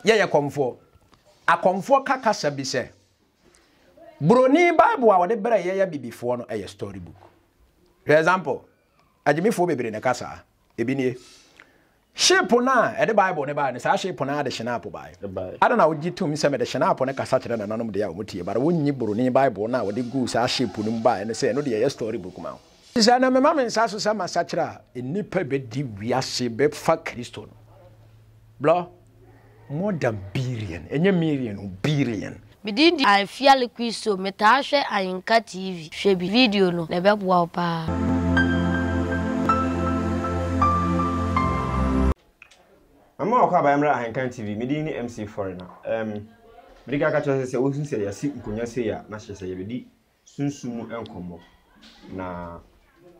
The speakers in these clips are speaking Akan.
Yɛyɛ kɔmfoɔ. Akɔmfoɔ ka kasa bi sɛ, Buroni Bible a wɔde brɛɛ yɛn abibifoɔ no yɛ story book. Hwɛ example, agyimifoɔ bebree na ɛka saa. Ebi nie. Ship no a ɛde Bible no bae no, saa ship no ara de Schnapp bae. Adɛn na wogye tom sɛ mede Schnapp no kasa kyerɛ nananom deɛ a wɔtie, but wonnye Buroni Bible no a wɔde guu saa ship no mu bae no sɛ ɛno deɛ ɛyɛ story book ma wo? Sɛ na mema me nsa so sɛ masakyera a, nnipa bɛdi wiase bɛfa Kristo no. Blɔ, more than billion, ɛnyɛ million o, billion. Me din de Afia Liquiso, metaa hwɛ Ahenka TV, hwɛ bi, video no na ɛbɛboa wo paa. Mama wakɔ abayɛ mmra Ahenkan TV, me din ne MC Foreigner. Um, mede ka ka kyerɛ sɛ sɛ wohu sɛ yɛasi nkonnwa sei a, na kyerɛ sɛ yɛbɛdi sunsum mu nkɔmmɔ na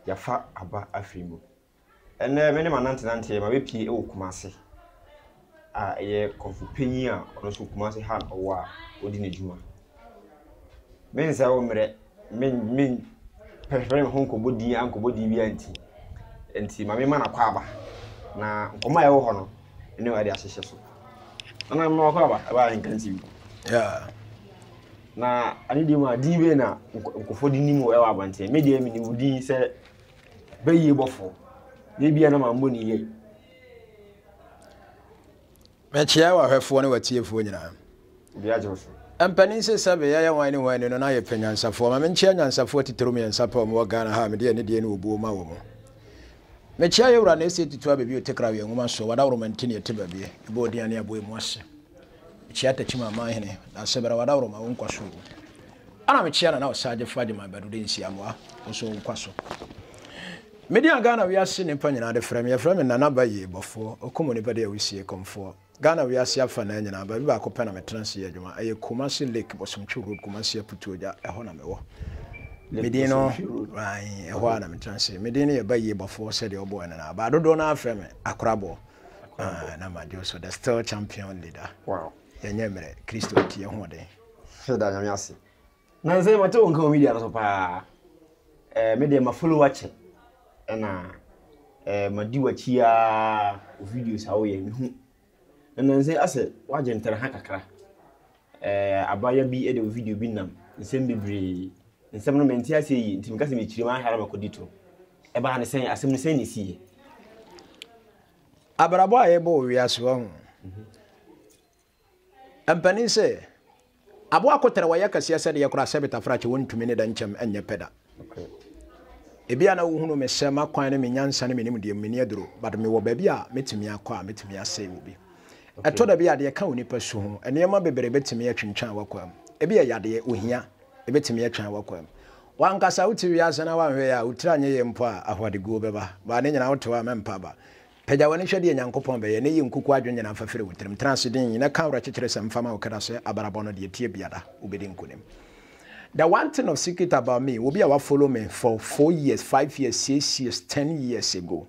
yɛafa aba afiri mu. Ɛnnɛ me ne m'anantenanteɛ mabɛpue wɔ Kumasi a ɛyɛ kɔmfo panyin a ɔno nso Kumasi ha na ɔwɔ a ɔdi ne dwuma. Mensɛe wo mmerɛ, men men pɛhwɛ me ho nkɔbɔ din ankɔbɔ din biara nti, nti ma memma no akwaaba na nkɔmmɔ a ɛwɔ hɔ no ne wo de ahyehyɛ so. Nana mema wakwaaba ɛbaa yɛn nka nti. Yeah. Na ade deɛ mu a din bɛn na nkurɔfoɔ de nim wo ɛwɔ abɔnten? Me deɛ menim wo din sɛ bɛyie bɔfoɔ. Na ebia na mammɔ ne yie. Mekyea w'ahwɛfoɔ ne w'atiefoɔ nyinaa. Obi agye wo so. Mpanin se sɛbe yɛyɛ hwan ne hwan ni no na yɛpɛ nyansafoɔ. Ma menkyea nyansafoɔ atitiriw mmiɛnsa pɛ a wɔwɔ Ghana ha a mede anidie ne obuo ma wɔn. Mekyea yɛn wura Nese Tutu Abebi Otekrawe Nwoma so, Wadaworoma nti ne yɛte baabi, yɛbɔ odin a ne yɛabɔ emu ase. Mekyea Takyima Amanhene, Daasebere Wadaworoma wo nkwa so o. Ɛna mekyea Nana Ɔsaagyefo Agyeman Badu de Nsiamoa, wo nso wo nkwa so. Me din a Ghana wiase nnipa nyinaa de frɛ me, yɛfrɛ me Nana Bayie Bɔfoɔ, Okum Onipa de Awusie Kɔmfoɔ. Ghana wiase afanaa nyinaa, baabi baako pɛ na metena ase yɛ adwuma, ɛyɛ Kumasi Lake, Bosomtwe Road, Kumasi Aputuogya, ɛhɔ na mewɔ. Me din no, ae, ɛhɔ ara na metena ase. Me din no yɛ Bayie Bɔfoɔ sɛdeɛ wɔbɔɔ no no ara, but dodoɔ no ara frɛ me Akoraboɔ. Ah, na magye so, the still champion leader. Wow. Yɛnyɛ mmerɛ, Kristo nti yɛ hoɔden. Yɛda Nyame ase. Nansa yi mate wo nka wɔ media no so paa. Eh, me deɛ ma follow akyɛ. Ɛna eh, madi w'akyi aa wo videos a woyɛ mehu. Na nansa yi asɛ woagye ntɛnha kakra. Eh, abaayewa bi de wo video bi nam nsɛm bebree. Nsɛm no mente aseɛ yie nti meka sɛ mekyiri m'ahwɛ ara makɔdi to. Ɛbaa ne sɛn asɛm no sɛn na ɛsiiɛ? Abrabɔ a yɛbɔ wɔ wiase wahu. Mpanin sɛ, aboa koterɛ wɔyɛ kɛseɛ sɛdeɛ koraa sɛ betafrakye wɔntumi ne dɛnkyɛm nyɛ pɛ da. Ebia na wohunu me sɛ m'akwan ne me nyansa ne me nimdeɛ mu menni aduro, but mewɔ baabi a mɛtumi akɔ a mɛtumi asɛe obi. Ɛtɔ da bi a deɛ ɛka onipa su ho, nneɛma bebree bɛtumi atwintwan w'akwan mu. Ebi yɛ yadeɛ, ohia, ɛbɛtumi atwan w'akwan mu. W'ankasa wote wiase na woanhwɛ yie a, wo tiri anyɛ yie mpo a, ahoɔdeguo bɛba. But ne nyinaa wote hɔ a mɛmpa aba. Pagya w'ani hwɛ deɛ Nyankopɔn bɛyɛ, na yi nkukuo adwene nyinaa fa firi wo tirim. Tena ase dinn, na ka awerɛkyekyeresɛm fa ma wo kra sɛ abrabɔ no deɛ ɛteɛ biara, wobɛdi nkonim. The one thing of secret about me, obi a wa follow me for 4 years, 5 years, 6 years, 10 years ago.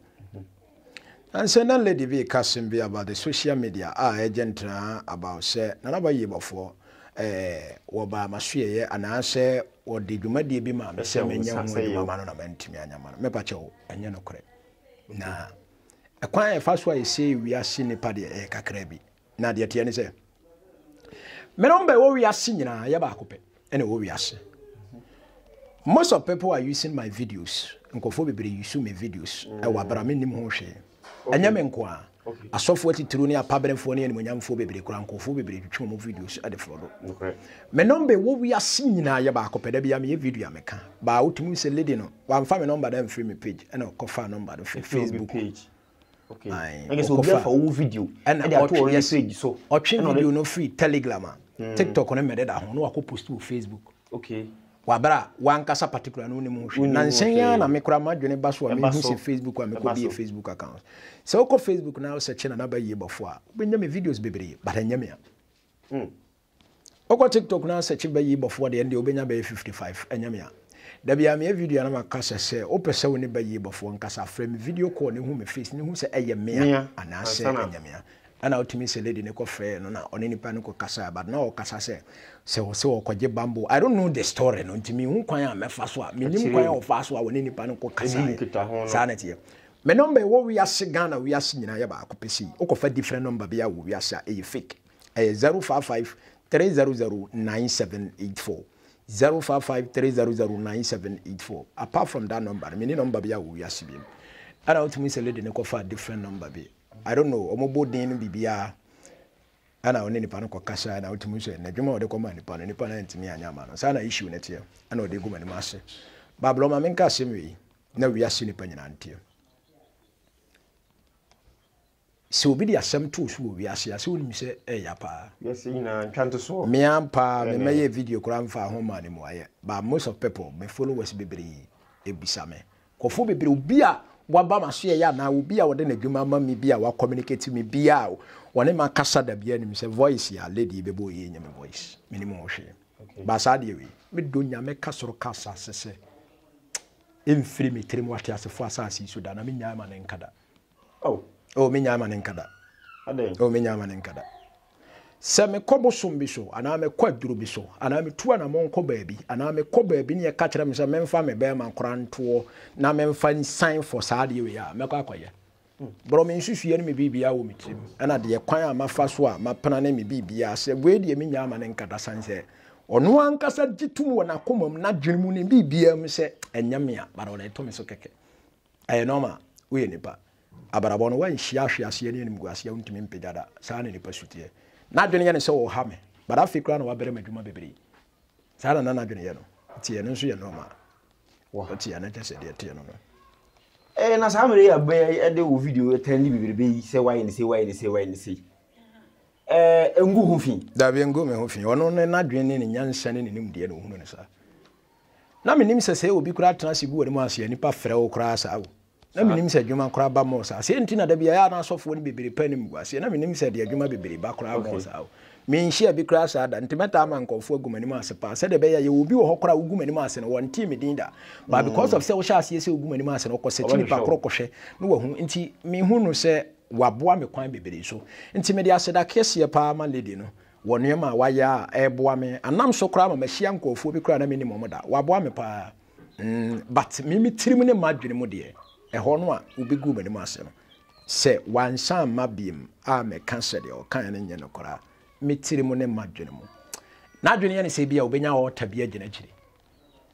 Nansa na lady bi reka asɛm bi about the social media a ɛgye ntena about sɛ Nana Bayie Bɔfoɔ eh, wɔbaa m'asoɛeɛ anaasɛ wɔde dwumadie bi maa me sɛ menyɛ ho adwuma ma no na mantumi anyɛ ma no. Mepa kyɛw, ɛnyɛ nokorɛ. Na ɛkwan a yɛfa so a yɛsɛe wiase nnipa deɛ ɛyɛ kakra bi. Na deɛ teɛ ne sɛ, me nɔmba ɛwɔ wiase nyinaa yɛ baako pɛ ɛna ɛwɔ wiase. Most of people are using my videos. Nkurɔfoɔ bebree use me videos ɛwɔ abira me nim ho hwee. Ɛnyɛ me nko a. Asɔfoɔ atitiriw ne apaberefoɔ ne animuonyamfoɔ bebree koraa nkurɔfoɔ bebree twitwi wɔn videos de forɔ do. Me nɔmba ɛwɔ wiase nyinaa yɛ baako pɛ. Da biara meyɛ video a meka. Baa wotumi hu sɛ lady no wamfa me nɔmba no amfiri me page ɛna ɔkɔfaa nɔmba no firi Facebook. Ae, ɔkɔfa ɛna ɔtwe yes ɔtwe video no firi Telegram a TikTok no mmɛdeda ho na wakɔ post wɔ Facebook. Okay. Wabra wankasa particular no wonim ho hwee. Nansa yi ara na me koraa m'adwene ba so a mehu sɛ Facebook a mekɔ bie Facebook account. Sɛ wokɔ Facebook na wosɛkye Nana Bayie Bɔfoɔ a wobɛnya me videos bebree but ɛnyɛ me a. Wokɔ TikTok na sɛkye Bayie Bɔfoɔ deɛ ɛndeɛ wobɛnya bɛyɛ 55 ɛnyɛ me a. Da biara meyɛ video a na maka sɛ sɛ wopɛ sɛ wo ne Bayie Bɔfoɔ nkasa a frɛ me video call na hu me face na hu sɛ ɛyɛ me a anaasɛ ɛnyɛ me a. Ɛna wotumi sɛ lady no kɔ frɛɛ no na ɔne nipa no kɔ kasaɛ but na ɔkasa sɛ sɛ ɔsɛ ɔkɔgye bambo I don't know the story no nti menhu kwan a mɛfa so a menim kwan a ɔfaa so a ɔne nipa no kɔ kasaɛ saa na ɛteɛ. Me number ɛwɔ wiase Ghana wiase nyinaa yɛ baako pɛ sei. Wokɔfa different number bi a wɔ wiase a ɛyɛ fake. Ɛyɛ 055 300 9784. 055 300 9784. Apart from that number no, menni number bi a wɔ wiase bi mu. Ɛna wotumi sɛ lady no kɔfa different number bi. I don't know, wɔn bɔ din no biribiara. Ɛna ɔne nipa no kɔ kasa ɛna wotumi sɛ n'adwuma a ɔde kɔmaa nipa no, nipa no antumi anyɛ ama no. Saa na issue no teɛ. Ɛna ɔde gu m'anim ase. Bablɔ ma menka asɛm wei na wiase nipa nyinaa nteɛ. Sɛ obi de asɛm to so wɔ wiase a, sɛ wonim sɛ ɛyɛ paa. Wiase nyinaa ntwa ntosoɔ. Me ampa me mɛyɛ video koraa mfa ho maa ne mu ayɛ. But most of people, me followers bebree ebisa me. Nkurɔfoɔ bebree, obi a waba m'asoɛeɛ anaa obi a ɔde n'adwuma ama me bi a wa communicate me bi a ɔne me akasa da biara nim sɛ voice a lady yi bɛbɔ yi nyɛ me voice. Menim ho hwee. But saa adeɛ wei, me dɔ Nyame ka soro ka asase sɛ ɛmfiri me tirim wɔ ateasefoɔ asase yi so da na mennyae ma ne nka da. Oh. Oh, mennyae ma ne nka da. Adɛn? Oh, mennyae ma ne nka da. Sɛ mekɔ bosom bi so, anaa mekɔ aduro bi so, anaa metu anammɔn kɔ baabi, anaa mekɔ baabi ne yɛka kyerɛ me sɛ memfa me bɛrima nkora ntoɔ na memfa nsan fɔ saa adeɛ wei a, mɛkɔ akɔyɛ. Borɔ me nsusuiɛ ne me biribiara wɔ me tirim, ɛna deɛ kwan a mafa so a mapena ne me biribiara sɛ wei deɛ mennya ama ne nkata sane sɛ ɔno ankasa gye tom wɔ n'akoma mu, n'adwene mu ne biribiara mu sɛ ɛnyɛ me a, but ɔde to me so kɛkɛ. Ɛyɛ normal, woyɛ nipa. Abrabɔ no, woanhyia ahweaseɛ ne animguaseɛ a wontumi mpagya da. Saa na nipa su teɛ. N'adwene yɛ no sɛ ɔreha me, but afei koraa na wabrɛ me adwuma bebree. Saa na na n'adwene yɛ no. Nti ɛno nso yɛ normal. Wote a na kyerɛ sɛ deɛ ɛteɛ no no. Eh, na saa mmerɛ yi a bɛyɛ de wo video ɛtɛn de bebrebe yi sɛ wayɛ ne sei wayɛ ne sei wayɛ ne sei eh, ɛngu ho fi? Dabi, ɛngu me ho fi. Ɔno ne n'adwene ne ne nyansa ne ne nimdeɛ na ɔhunu no saa. Na menim sɛ sɛ obi koraa tena ase gu w'anim ase a, nnipa frɛ wo koraa saa o. Na menim sɛ adwuma koraa ba mɔɔ saa. Sɛ nti na da bi ɛyɛ a na asɔfoɔ no bebree pɛ anim gu aseɛ. Na menim sɛ deɛ adwuma bebree ba koraa mɔɔ saa o. Menhyia bi koraa saa da. Nti mɛtaa ama nkurɔfoɔ agu m'anim ase paa. Sɛdeɛ ɛbɛyɛ a yɛwɔ obi wɔ hɔ koraa a wogu m'anim ase no, wɔntee me din da. But because of sɛ wohyɛ aseɛ sɛ wogu m'anim ase no, ɔkɔ sɛkyi nipa korɔ kɔhwɛ na wahu. Nti mehu no sɛ waboa me kwan bebree so. Nti mede aseda kɛseɛ paa ma lady no. Wɔ nneɛma a wayɛ a ɛreboa me anam so koraa ma mahyia nkurɔfoɔ bi koraa a na mennim wɔn da. Waboa me paa. Mm, but me me tirim ne m'adwene mu deɛ, ɛhɔ no a wobɛgu m'anim ase no, sɛ wansan amma biem a mɛka sɛ deɛ ɔkaeɛ no nyɛ nokorɛ a, me tirim ne m'adwene mu. N'adwene yɛ ne sɛ bi a ɔbɛnya ɔɔta bi agyina akyire.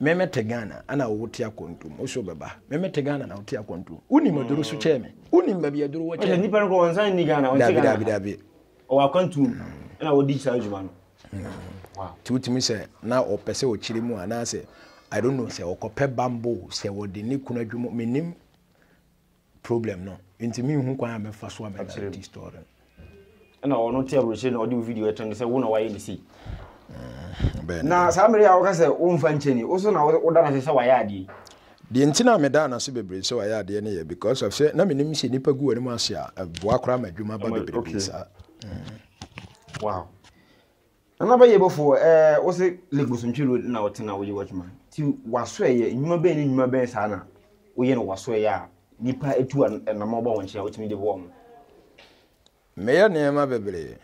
Me me te Ghana ana wo te akwantu mu so bɛba. Me me te Ghana na wo te akwantu mu. Wonim aduro so kyɛɛ me. Wonim baabi aduro wɔ kyɛɛ me. Nipa no kɔ wɔnsan nni Ghana, wɔnte Ghana. Dabi dabi dabi. Ɔwɔ akwantu mu ɛna wɔdi saa adwuma no. Wow. Ti wotumi sɛ na ɔpɛ sɛ ɔkyerɛ mu anaasɛ I don't know sɛ ɔkɔpɛ bambo sɛ wɔde ne kunu adwuma menim problem no nti mi nhu kwan a mɛfa so a mɛ narrate story no. Ɛna ɔno te aburokyire na ɔde wo video ɛtɛn sɛ wo na wayɛ ne sei. Mm, na saa mmere a wɔka sɛ womfa nkyɛn ni wo so na woda no ase sɛ wayɛ adeɛ yi. Deɛ nti na meda no ase bebree sɛ wayɛ adeɛ no yɛ because of sɛ na menim sɛ nnipa gu wɔn ase a ɛboa koraa ma adwuma ba bebrebe saa. Mm. Wow. Nana bɛyɛ bɔfo ɛɛ wo se Lake Bosomtwe road na wote na woyɛ w'adwuma nti w'asoɛyɛ nnwuma bɛn ne nnwuma bɛn saa na woyɛ no w'asoɛyɛ a nipa etu anamɔ ba wɔn nkyɛn a wotumi de boa wɔn? Meyɛ nneɛma bebree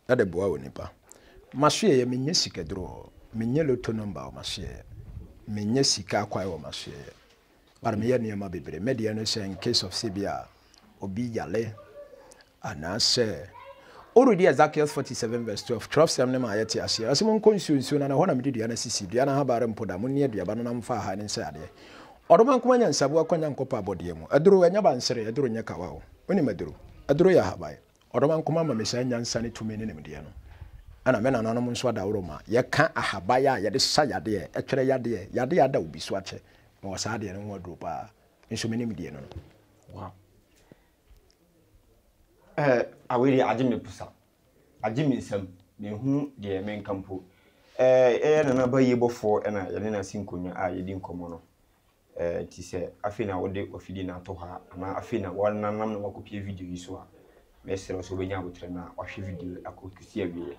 de boa onipa. M'asoɛyɛ menyɛ sikaduro wɔ hɔ, menyɛ lotto number wɔ m'asoɛyɛ, menyɛ sika akwae wɔ m'asoɛyɛ. But meyɛ nneɛma bebree. Me deɛ no sɛ in case of sɛ bi a obi yale anaasɛ woredi Ezekiel 47 verse 12 twerɛsɛm no ma yɛte aseɛ. Ɔse monkɔ nsuo nsuo no ano, ɛhɔ na mede dua no asisi. Dua no ahaban rempo da, monni aduaba no na momfa ahan no nsɛ adeɛ. Ɔdoma nkoma nyansaboa kɔ Nyankopɔn abɔdeɛ mu. Aduro, ɛnyɛ bansere, aduro nyɛ kawa o. Wonim aduro? Aduro yɛ ahaban. Ɔdoma nkoma ma me saa nyansa ne tumi ne nimdeɛ no. Ɛna me nananom nso adaworo ma yɛka ahaban a yɛde sa yadeɛ, ɛtwerɛ yadeɛ, yadeɛ ada obi so akyɛ. Mewɔ saa adeɛ no ho aduro paa. Nso me nimdeɛ no no. Wow. Eh, awei deɛ agye me pusa. Agye me nsam. Menhunu deɛ menka mpo. Eh, ɛyɛ Nana Bayie bɔfoɔ ɛna yɛne no asi nkonnwa a yɛdi nkɔmmɔ no. Eh, nti sɛ afei na wode w'afidie no ato hɔ a, anaa afei na wɔnanam na wakɔpie video yi so a, mɛsrɛ wo sɛ wobɛnya aboterɛ no a wahwɛ video yi akɔsi awieɛ.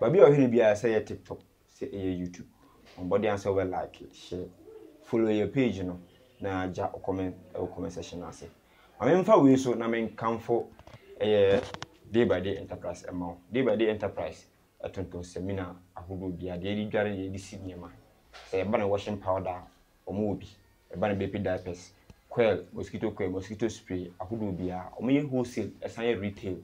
Baabi a wɔhwɛ no biara sɛ ɛyɛ TikTok, sɛ ɛyɛ YouTube, bɔ mmɔden ara sɛ wobɛ like, share, follow yɛ page no na gya wo comment wɔ comment section no ase. Ma memfa wei so na menkamfo ɛyɛ Day by Day Enterprise ɛma wo. Day by Day Enterprise ɛtontɔn samina ahodoɔ biara, deɛ yɛde dware, deɛ yɛde si nneɛma. Sɛ ɛba no washing powder a, wɔn wɔ bi. Ɛba no baby diapers, Coil, mosquito coil, mosquito spray ahodoɔ biara. Wɔyɛ wholesale ɛsan yɛ retail.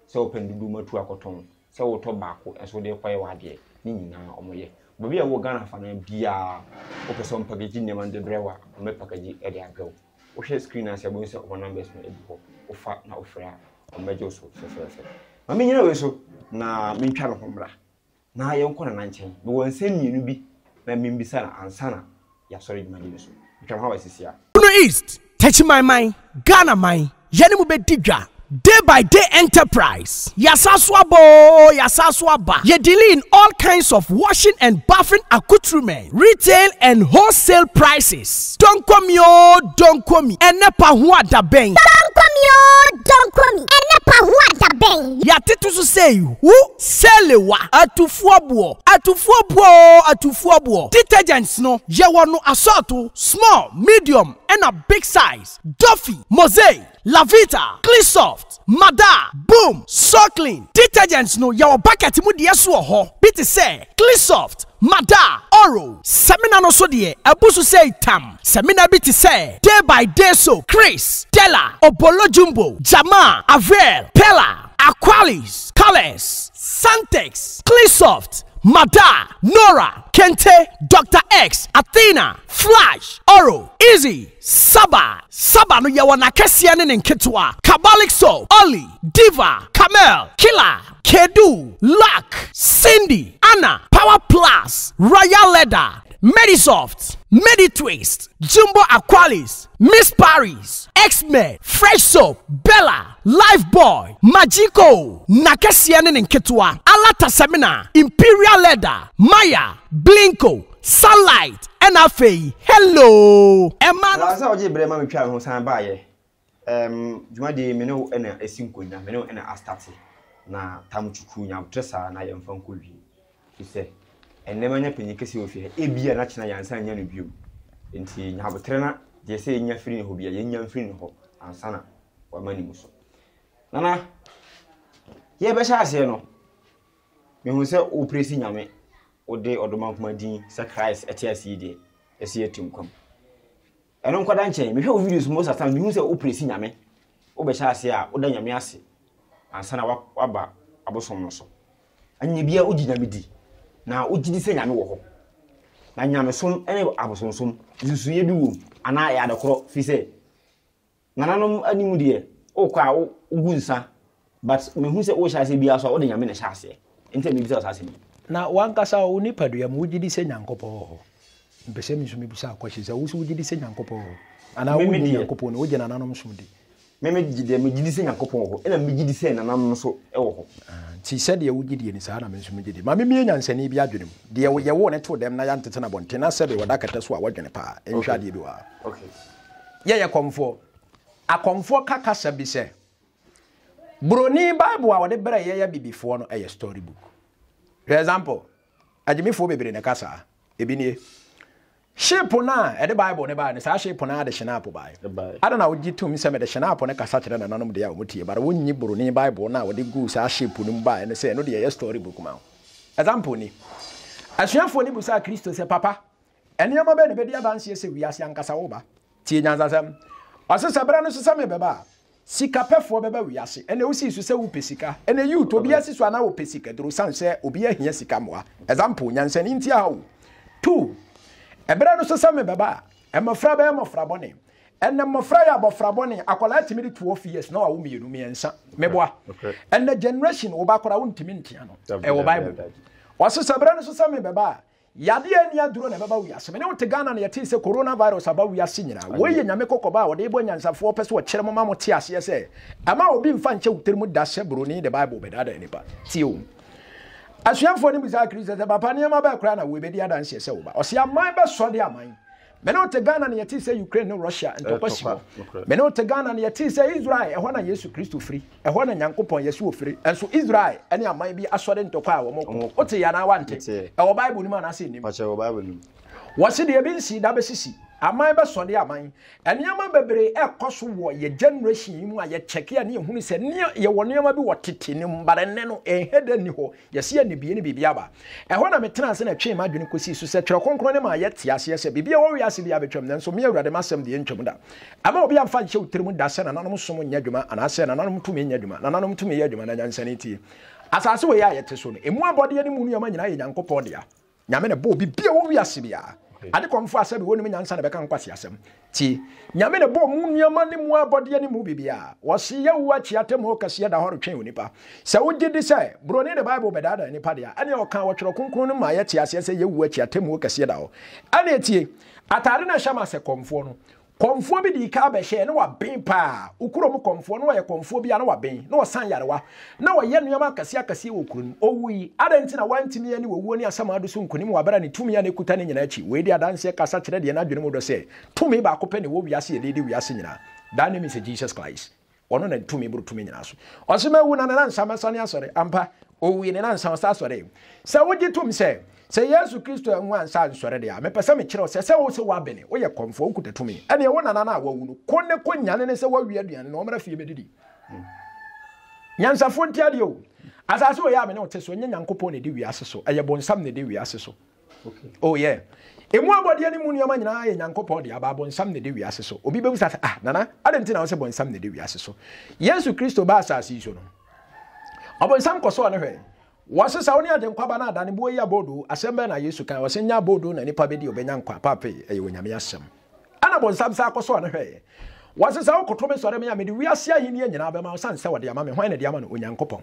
Sɛ wopɛ no dodoɔ mu atu akɔtɔn, sɛ wotɔ baako nso wode rekɔyɛ w'adeɛ, ne nyinaa wɔyɛ. Baabi a ɛwɔ Ghana afanan biara, wopɛ sɛ wɔpackage nneɛma no de brɛ wo a, wɔbɛpackage de abrɛ wo. Wohwɛ screen no ase a, wobɛhu sɛ wɔn numbers no gu hɔ. Wofa na wofrɛ a, wɔbɛgye wo so fɛfɛɛfɛ. Ma mennyina wei so na mentwa me ho mmra. Na yɛnkɔ Nana nkyɛn. Mewɔ nsɛm mmienu bi na membisa no ansa na yɛasɔre dwumadie no so. Metwa me ho aba sisi a. Bono East, Techiman man, Ghana man, yɛne mo bɛdi dwa Day by day enterprise, yɛasan so aba oo, yɛasan so aba Yɛ dealing in all kinds of washing and bathing accoutrement, retail and wholesale prices Donkomi oo, donkomi, ɛnɛ pa ho ada bɛn? Donkomi oo, donkomi, ɛnɛ pa ho ada bɛn? Yɛatete so sei, hu! Selewa, atufoɔ boɔ, atufoɔ boɔ oo, atufoɔ boɔ. Detergents no, yɛwɔ no asɔɔto, small, medium, ɛna big size, Duffy, Mosaic, Lavita, Cleansoft, Madar, Boom, Soklin. Detergents no, yɛwɔ bucket mu deɛ nso wɔ hɔ, bi te sɛ, Cleansoft, Madar, Oro. Samina no nso deɛ, abu so sei tam. Samina bi te sɛ, Day by Day Soap, Chris, Della, Obolo Jumbo, Jamaa, Avril, Pella, Aqualis, Colours, Santex, Cleansoft, Madar, Nora, Kente, Doctor X, Athena, Flash, Oro, Easy, Saba, Saba no yɛwɔ n'akɛseɛ ne ne nketewa, Carbolic Soap, Olly, Diva, Camel, Killer, Kedu, Luck, Cindy, Anna, Power Plus, Royal Leather, Medisoft, Meditwist, Jumbo Aqualis, Miss Paris, X-Men, Fresh Soap, Bella, Lifebuoy, Magico, n'akɛseɛ ne ne nketewa, Alata Samina, Imperial Leather, Maya, Blinko, Sunlight, ɛna afei Hello! Ɛma no. Ɛwɔ sɛ ɔgye berɛ ma metwaa me ho san baeɛ. Ɛɛm, dwumadie yi me ne wo na asi nkonnwa, me ne wo na astate. Na tam kyukuu nya aboterɛ saa na yɛmfa nkɔ wie. Firi sɛ, ɛnnɛ manya panin kɛseɛ wɔ fie ha, ebia na kyena yɛansan annya no bio. Nti nya aboterɛ na deɛ ɛsɛ yɛnya firi ne hɔ biara, yɛnya mfiri ne hɔ ansa na wama ne mu so. Nana, yɛrebɛhyɛ aseɛ no, mehu sɛ wopresi Nyame, wode Ɔdomankoma din sɛ Christ ɛte ase yi deɛ, ɛsɛ yɛte nkwa mu. Ɛno nkɔda nkyɛn, mehwɛ wo videos most of times, mehu sɛ wopresi Nyame. Wobɛhyɛ aseɛ a, woda Nyame ase ansa na waba abosom no so. Anyɛ biara wogye Nyame di, na wogye di sɛ Nyame wɔ hɔ. Na nyamesom ne abosonsom, nsusuiɛ bi wom anaa ɛyɛ adekorɔ? Firi sɛ, nananom anim deɛ, wokɔ a wogu nsa, but mehu sɛ wohyɛ aseɛ biara so a, wode Nyame na ɛhyɛ aseɛ. Nti na mebisa wo saa asɛm yi. Na w'ankasa wo nipadua mu, wogye di sɛ Nyankopɔn wɔ hɔ? Mepɛ sɛ me nso mebisa wo question sɛ, wo nso wogye di sɛ Nyankopɔn wɔ hɔ? Anaa wonnye Nyankopɔn nni, wogye nananom som di? Me me gye deɛ megye di sɛ Nyankopɔn wɔ hɔ, ɛna megye di sɛ nananom nso wɔ hɔ. Ah, nti sɛdeɛ wogye die no, saa na me nso megye di. Ma memmue nyansani bi adwene mu. Deɛ yɛwoo no too dɛm na yɛantete no abɔnten, na sɛbe ɔda kɛtɛ so a, wadwene paa. Nhwɛ adeɛ bi wɔ ha. Okay. Yɛyɛ kɔmfoɔ. Akɔmfoɔ ka kasa bi sɛ, Buroni Bible a wɔde brɛɛ yɛn abibifoɔ no yɛ story book. Hwɛ example, agyimifoɔ bebree na ɛka saa. Ebi nie. Ship no a ɛde Bible no bae no, saa ship no ara de Schnapp bae. Adɛn na wogye tom sɛ mede Schnapp no kasa kyerɛ nananom deɛ a wɔtie, but wonnye Buroni Bible no a wɔde guu saa ship no mu bae no sɛ ɛno deɛ ɛyɛ story book ma wo? Example ni. Asuafoɔ no bisaa Kristo sɛ, Papa, nneɛma bɛn na ɛbɛdi adanseɛ sɛ wiase ankasa woreba? Tie nyansasɛm. Ɔse sɛ berɛ no so sɛ mebɛba a, Sikapɛfoɔ bɛba wiase. Ɛnɛ wosii so sɛ wopɛ sika. Ɛnɛ youth obiara si so anaa wɔpɛ sika duro sane sɛ obiara hia sika mmoa. Example, nyansani nti aha o. 2, Ɛberɛ no so sɛ mebɛba a, mmɔfra bɛyɛ mmɔfra bɔne. Ɛnɛ mmɔfra yɛ abɔfra bɔne. Akwadaa tumi de 12 years na wawo mmienu, mmiɛnsa. Meboa. Ɛnɛ generation wo ba koraa wontumi ntea no. Ɛwɔ Bible. Ɔse sɛ berɛ no so sɛ mebɛba a, Yadeɛ a ɛnni aduro na ɛbɛba wiase. Me ne wo te Ghana na yɛtee sɛ Corona virus aba wiase nyinaa. Wei yɛ Nyame kɔkɔbɔ a ɔde rebɔ anyansafoɔ ɔpɛ sɛ ɔkyerɛ mo ma mo te aseɛ sɛ ɛma obi mfa nkyɛ wo tirim da sɛ broni de Bible bɛdaadaa nnipa. Tie o. Asuafoɔ no bisaa Kristo sɛ, Papa, nneɛma bɛɛ koraa na wei bɛdi adanseɛ sɛ wo ba? Ɔse, aman bɛsɔ de aman. Me ne wo te Ghana na yɛtee sɛ Ukraine ne Russia ntɔkwa si hɔ. Me ne wo te Ghana na yɛtee sɛ Israel, ɛhɔ na Yesu Kristo firi. Ɛhɔ na Nyankopɔn yɛse ofiri. Nso Israel ne aman bi asɔre ntɔkwa a wɔn ko. Wote yɛ anaa wante? Ɛwɔ Bible no mu anaasɛ nnim? Ɛwɔ Bible no mu. Wɔse deɛ ebi nsii da bɛsisi. Aman bɛsɔre aman. Nneɛma bebree ɛkɔ so wɔ yɛ generation yi mu a yɛ check a ne yɛhunu sɛ ne yɛwɔ nneɛma bi wɔ tete no mu but ɛnnɛ no ɛnhɛ da nni hɔ. Yɛse anibue ne biribi aba. Ɛhɔ na metenaa ase na ɛtwee m'adwene kɔsii so sɛ Twerɛ Kronkron no ma yɛte aseɛ sɛ biribi a ɛwɔ wiase biara bɛtwam nanso me Awurade m'asɛm deɛ ɛntwam da. Ɛmma obi amfa nhyɛ wo tirim da sɛ nananom som nyɛ adwuma anaasɛ nananom tumi nyɛ adwuma. Nananom tumi yɛ adwuma na nyansani tie. Asase wei a yɛte so no, ɛmu abɔdeɛ ne mu nneɛma nyinaa yɛ Nyankopɔn dea. Nyame na ɛbɔɔ biribi a ɛwɔ wiase biara. Ade kɔmfo a sɛbe wɔnnim nyansa na ɛbɛka nkwaseasɛm. Tie! Nyame na ɛbɔɔ mu nneɛma ne mu abɔdeɛ ne mu biribiara. Wɔse yɛwu akyi atemmuo kɛseɛ da hɔ retwɛn onipa. Sɛ wogye di sɛ Buroni de Bible bɛdaadaa nnipa deɛ a, ɛneɛ ɔkaa wɔ Twerɛ Kronkron no mu ma yɛte aseɛ sɛ yɛwu akyi atemmuo kɛseɛ da hɔ. Ɛneɛ tie! Ataade no a ɛhyɛ ma sɛ kɔmfoɔ no, Kɔmfoɔ bi dii kan bɛhyɛɛ, na waben paa. Wo kurom kɔmfoɔ, na ɔyɛ kɔmfoɔ bi a na waben, na ɔsan nyarewa, na ɔyɛ nneɛma akɛseɛ akɛseɛ wɔ kuro no mu. Ɔwui. Adɛn nti na wantumi anni owuo ne asamando so nkonim wɔ berɛ a ne tumi a na ɛkuta no nyinaa akyi? Wei de adanseɛ kasa kyerɛ deɛ n'adwene mu dɔ sɛ, tumi baako pɛ na ɛwɔ wiase a yɛde redi wiase nyinaa. That name is Jesus Christ. Ɔno na tumi boro tumi nyinaa so. Ɔse mawu na ne nansa mɛsane asɔre. Ampa, owui ne nansa ɔsa asɔre. Sɛ wogye tom sɛ, sɛ Yesu Kristo anwu ansa ansɔre deɛ a, mepɛ sɛ mekyerɛ wo sɛ, sɛ wo sɛ woabene, woyɛ kɔmfoɔ, wokuta tumi, ɛneɛ wo nana no a wawu no, kɔ ne kɔ nyane no sɛ wawie aduane no, ɔmmra fie bɛdidi. Nyansafoɔ nti adeɛ o. Asase wɔ yɛ a me ne wo te so, ɛnyɛ Nyankopɔn na ɛdi wiase so, ɛyɛ bonsam na ɛdi wiase so. Oh yeah. Emu abɔdeɛ ne mu nneɛma nyinaa yɛ Nyankopɔn dea, ba bonsam na ɛdi wiase so. Obi bɛbisa sɛ, ah, Nana, adɛn nti na wo sɛ bonsam na ɛdi wiase so? Yesu Kristo baa asase yi so no, ɔbonsam kɔsɔɔ no hwɛ. Wɔse sɛ wo ne Agyenkwa ba no adane boɔ yi abɔɔdoo, asɛm bɛn na Yesu kae? Ɔse nyɛ abɔɔdoo na nipa bɛdi ɔbɛnya nkwa. Paapa yi, ɛyɛ Onyame asɛm. Ɛna bonsam san kɔsɔɔ no hwɛeɛ. Wɔse sɛ wokoto me sɔre me a, mede wiase ahennie nyinaa bɛma wo, sane sɛ wɔde ama me. Hwan na ɛde ama no? Onyankopɔn.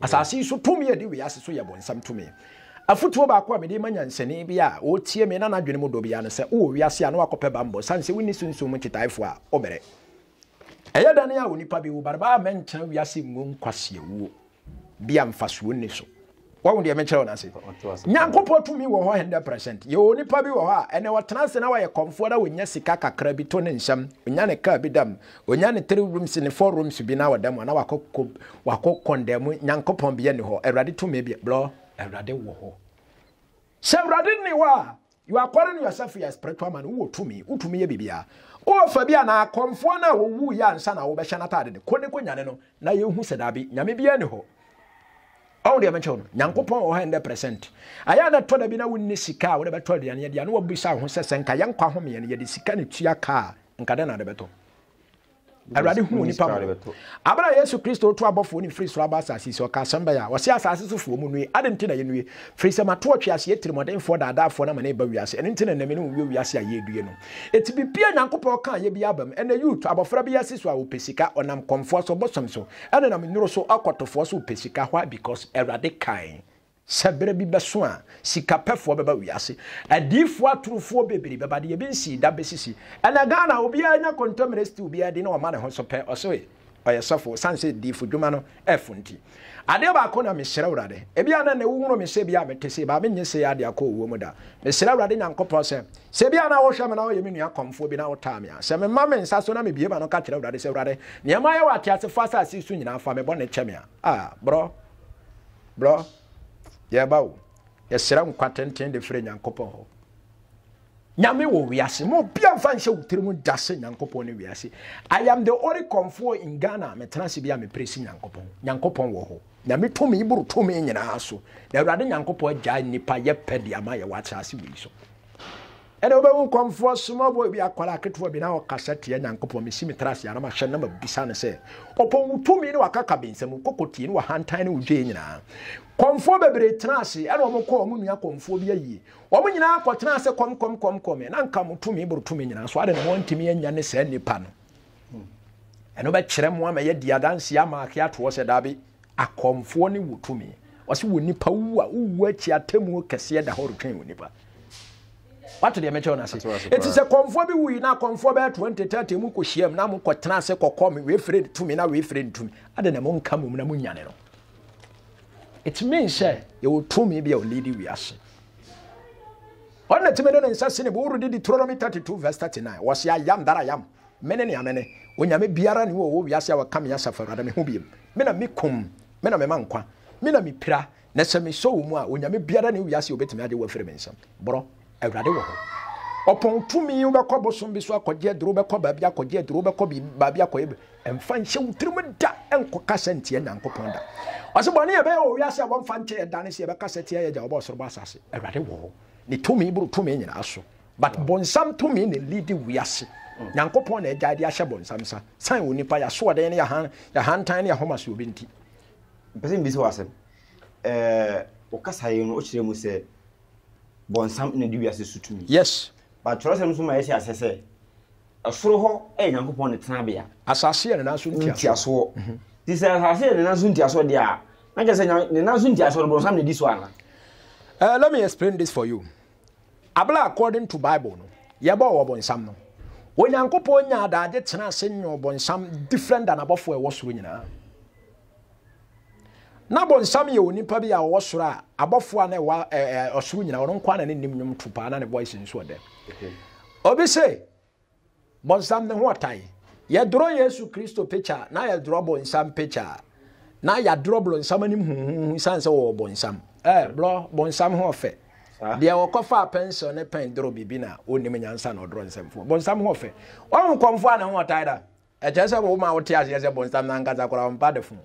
Asase yi so tumi a ɛdi wiase so yɛ bonsam tumi. Afotuo baako a mede rema nyansani bi a ɔretie me na n'adwene mu dɔ biara ne sɛ, wowɔ wiase a na woakɔpɛ bammɔ sane sɛ wonni sunsum mu kyitaefoɔ a, wobrɛ. Ɛyɛ dɛn a onipa bi wu barabaa mɛntena wiase nwu nkwaseawuo bi a mfasoɔ nni so. Wahu deɛ mekyerɛ wo no ase? Nyankopɔn tumi wɔ hɔ 100%. Yɛwɔ onipa bi wɔ hɔ a ɛnɛ ɔtena ase na wayɛ kɔmfoɔ na ɔnya sika kakra bi to ne nsam, ɔnya ne kaa bi dam, Onya ne three rooms ne four rooms bi na ɔda mu a na wakɔ kɔ wakɔ kɔndɛm Nyankopɔn bia ni hɔ Awurade tumi bia blɔ Awurade wɔ hɔ sɛ Awurade ni hɔ a you are calling yourself a spiritual man wowɔ tumi wotumi yɛ biribiara wowɔ fa bi a na akɔmfoɔ no a wɔwu yɛ ansa na wobɛhyɛ n'ataade no kɔ ne kɔ nyane no na yɛhu sɛ daabi nyame biara ni hɔ Ɔho deɛ mekyɛw no, Nyankopɔn wɔ hɔ ɛndɛ present. Ayɛ a na ɛtɔ da bi na wonni sika a wode bɛtɔ aduane adi a na wabisa wo ho sɛ sɛ nka yɛn nkwa homeɛ no yɛde sika na tua ka a nka dɛn na ade bɛtɔ? Awurade hu onipa mmɔbɔ. Abere a Yesu Kristo reto abɔfoɔ no firi soro aba asase so, ɔka asɛm bɛyɛ a, ɔse asase so foɔ mu nnue. Adɛn nti na yɛnnue? Firi sɛ mato ɔtweaseɛ tirimɔdenfoɔ daadaafoɔ no ama no reba wiase. Ɛno nti na ɛnnɛ me ne wo wie wiase a yɛredue no. Eti biribi a Nyankopɔn kaa yɛ biara aba mu. Ɛnnɛ youth, abɔfra bi asi so a ɔpɛ sika, ɔnam kɔmfoɔ so, bosom so, ɛnenam nnuro so, ɔkɔtofoɔ so ɔpɛ sika. Why? Because Awurade kae. Sɛ berɛ bi bɛso a, sikapɛfoɔ bɛba wiase. Adiyifoɔ atorofoɔ bebree bɛba, deɛ ebi nsii da bɛsisi. Ɛnɛ Ghana, obiara nya kontommire stew biara di na ɔma ne ho so pɛ, ɔse ɔyɛ sɔfo, ɛsiane sɛ adiyifodwuma no ɛfo nti. Adeɛ baako na mesrɛ Awurade, ebia na nnɛ wohunu me sɛ ebia mete sei, but menyɛ sei ara de akɔ owuo mu da. Mesrɛ Awurade Nyankopɔn sɛ, sɛ ebia na wohwɛ me na woyɛ me nua kɔmfoɔ bi na wotaa me a, sɛ mema me nsa so na mebue m'ano ka kyerɛ Awurade sɛ, Awurade, nea mayɛ wɔ ateasefoɔ asase yi so nyinaa, fa me bɔne kyɛ me a, ah, brɔ. Brɔ, yɛreba o. Yɛsrɛ nkwa tenten de firi Nyankopɔn hɔ. Nyame wɔ wiase. Mo obia mfa nhyɛ wo tirim da sɛ Nyankopɔn ne wiase. I am the only kɔmfoɔ in Ghana a metena ase bi a mepere si Nyankopɔn. Nyankopɔn wɔ hɔ. Nyame tumi boro tumi nyinaa so. Na Awurade Nyankopɔn agyaa nnipa yɛ pɛ de ama yɛ wɔ asase wei so. Ɛna wobɛhu kɔmfoɔ small boy bi akwadaa ketewa bi na ɔkasa tia Nyankopɔn. Mesi me tra ase a na mahyɛ na mabisa no sɛ, ɔpɔn wo tumi ne wakakabensɛm, wo kɔkɔtie ne wahantan ne wo dwee nyinaa. Kɔmfoɔ bebree tena ase ɛna wɔn kɔ wɔn nua kɔmfoɔ bi ayie. Wɔn nyinaa kɔtena ase kɔm kɔm kɔm kɔm. Na nka mo tumi boro tumi nyinaa so adɛn na moantumi anya ne saa nipa no. Ɛno bɛkyerɛ mo ama yɛadi adanseɛ ama ake atoɔ sɛ daabi, akɔmfoɔ ne wɔ tumi. Wɔse wɔ nipa wu a, wowu akyi atemmuo kɛseɛ da hɔ retwɛn wɔ nipa. Wate deɛ mekyerɛ no ase? Eti sɛ kɔmfoɔ bi wui na akɔmfoɔ bɛyɛ 20, 30 mu kɔhyiam na mokɔtena ase kɔkɔ me wei frɛ no tumi na wei frɛ no tumi. Adɛn na monka mmom na monyane no? It means sɛ yɛwɔ tumi bi a ɔlidi wiase. Ɔno na tumi de ne nsa si ne bo woredi Deuteronomy 32 verse 39. Wɔse I am that I am. Mene nea mene. Onyame biara ni wɔ wɔ wiase a wɔka me asafo awurade me ho biem. Me na mekum, me na mema nkwa, me na mepira, na sɛ mesɔ wo mu a, onyame biara ni wiase a obetumi agye wo afiri me nsam. Borɔ, Awurade wɔ hɔ. Ɔpɔn tumi wobɛkɔ bosom bi so akɔgye aduro, wobɛkɔ baabi akɔgye aduro, wobɛkɔ baabi akɔyɛ bi. Ɛmfa nhyɛ wo tirim da nkɔkasa ntia Nyankopɔn da. Ɔse bɔne a ɛbɛyɛ wɔ wiase a wɔmfa nkyɛ yɛ da ne sɛ yɛbɛkasa tia yɛ agya ɔbɔ ɔsoro bɔ asase. Awurade wɔ hɔ. Ne tumi boro tumi nyinaa so. But bonsam tumi na lead wiase. Nyankopɔn na agyae de ahyɛ bonsam nsa. San onipa yɛasoɔden ne yɛahantan ne yɛahomasoɔ bi nti. Mpɛ sɛ mbisa wo asɛm. Ɛɛ, wo kasa yi no, wokyerɛ mu sɛ bɔnsam na di wiase so tumi. Yes. But twerɛsɛm nso ma yɛhyɛ aseɛ sɛ ɛsoro hɔ yɛ Nyankopɔn ne tenabea. Asase yɛ ne nan so ntiasoɔ. Ntiasoɔ. Mhm. Nti sɛ asase yɛ ne nan so ntiasoɔ deɛ a, na kyerɛ sɛ ne nan so ntiasoɔ no bɔnsam na di so ana? Uh, let me explain this for you. Abla according to Bible no, yɛbɔɔ wɔ bɔnsam no. Onyankopɔn nya adagye tena ase nyɛ ɔbɔnsam different than abɔfoɔ a ɛwɔ soro nyinaa. Na bonsam yɛ onipa bi a ɔwɔ soro a abɔfoɔ a na ɛwɔ ɔsoro nyinaa ɔno nko ara na ne nim nnwom to paa na ne voice nso ɔdɛ. Obi se bonsam ne ho ɔtan. Yɛdorɔ Yesu Kristo picture na yɛdorɔ bonsam picture na yɛadorɔ bonsam anim huhuhu sane sɛ wɔwɔ bonsam. Eh, blɔ bonsam ho ɔfɛ. Deɛ wɔkɔfaa pencil ne pen dorɔ biribi na ɔnnim nyansa na ɔdorɔ nsɛmfoɔ. Bonsam ho ɔfɛ. Wɔn kɔmfoɔ a ne ho ɔtan da. Ɛkyerɛ sɛ woma wote aseɛ sɛ bonsam no ankasa koraa ɔmpa ade fo.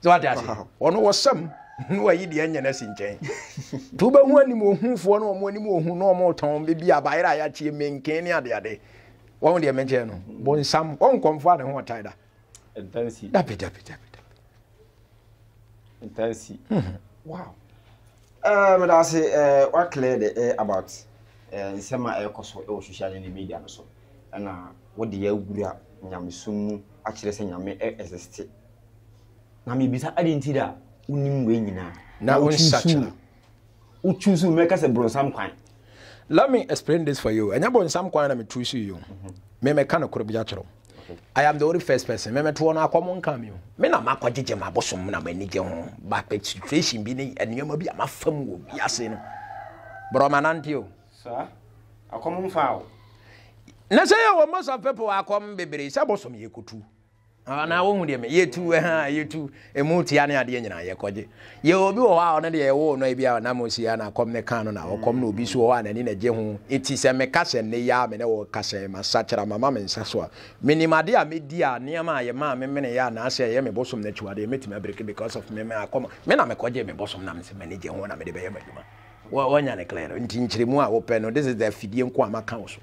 Sɛ wate aseɛ? Ɔno wɔsɛm na wayi deɛ ɛnyɛ no asi nkyɛn. Nti wobɛhu anim ohufoɔ na wɔn anim ohu na wɔn retɔn biribi a bayerɛ a yɛakyeɛ menken ne adeade. Wɔn deɛ mekyerɛ no bonsam wɔn nkɔmfoɔ a ne ho ɔtae da. Ntansi. Dabi dabi dabi dabi. Ntansi. Mhm. Wow. Eh, meda ase eh, wa clear the air about eh, nsɛm a ɛrekɔ so wɔ social media no so. Ɛna wode awura nyamesom mu akyerɛ sɛ nyame existe. Na mebisa adɛn nti da wonim wei nyinaa na wonsakyera. Wo choose mɛka sɛ bronsam kwan. Let me explain this for you. Ɛnyɛ bonsam kwan na me choose yi o. Me mɛka no koro bi akyerɛ wo. I am the only first person. Me mɛtoɔ no akɔm nka me o. Me na makɔgyegye m'abosom na m'ani gye ho. But situation bi ne nneɛma bi a mafa mu wɔ wiase no. Borɔ manante o. Saa. Akɔm mfaa wo. Na sɛ yɛwɔ most of people akɔm bebree sɛ bosom yɛkɔtu. Anaa wohu deɛ me yɛtu ɛha yɛtu emu tia ne adeɛ nyinaa yɛkɔgye. Yɛ obi wɔ hɔ a ɔno deɛ ɛwɔ no ebi a ɔnam osi a na akɔm ne kan no na ɔkɔm na obi so wɔ hɔ a n'ani na gye ho. Eti sɛ meka sɛ nnɛ yi ara me ne wo kasa yi masakyera mama me nsa so a menim adeɛ a medi a nneɛma a yɛmaa me meneeɛ anaasɛ ɛyɛ me bosom no akyiwadeɛ mɛtumi abiriki because of me me akɔm me na mekɔgyee me bosom na mesɛ m'ani gye ho na mede bɛyɛ m'adwuma. Wanya ne clear no nti nkyerɛmu a wopɛ no this is the afidie nko a maka wo so.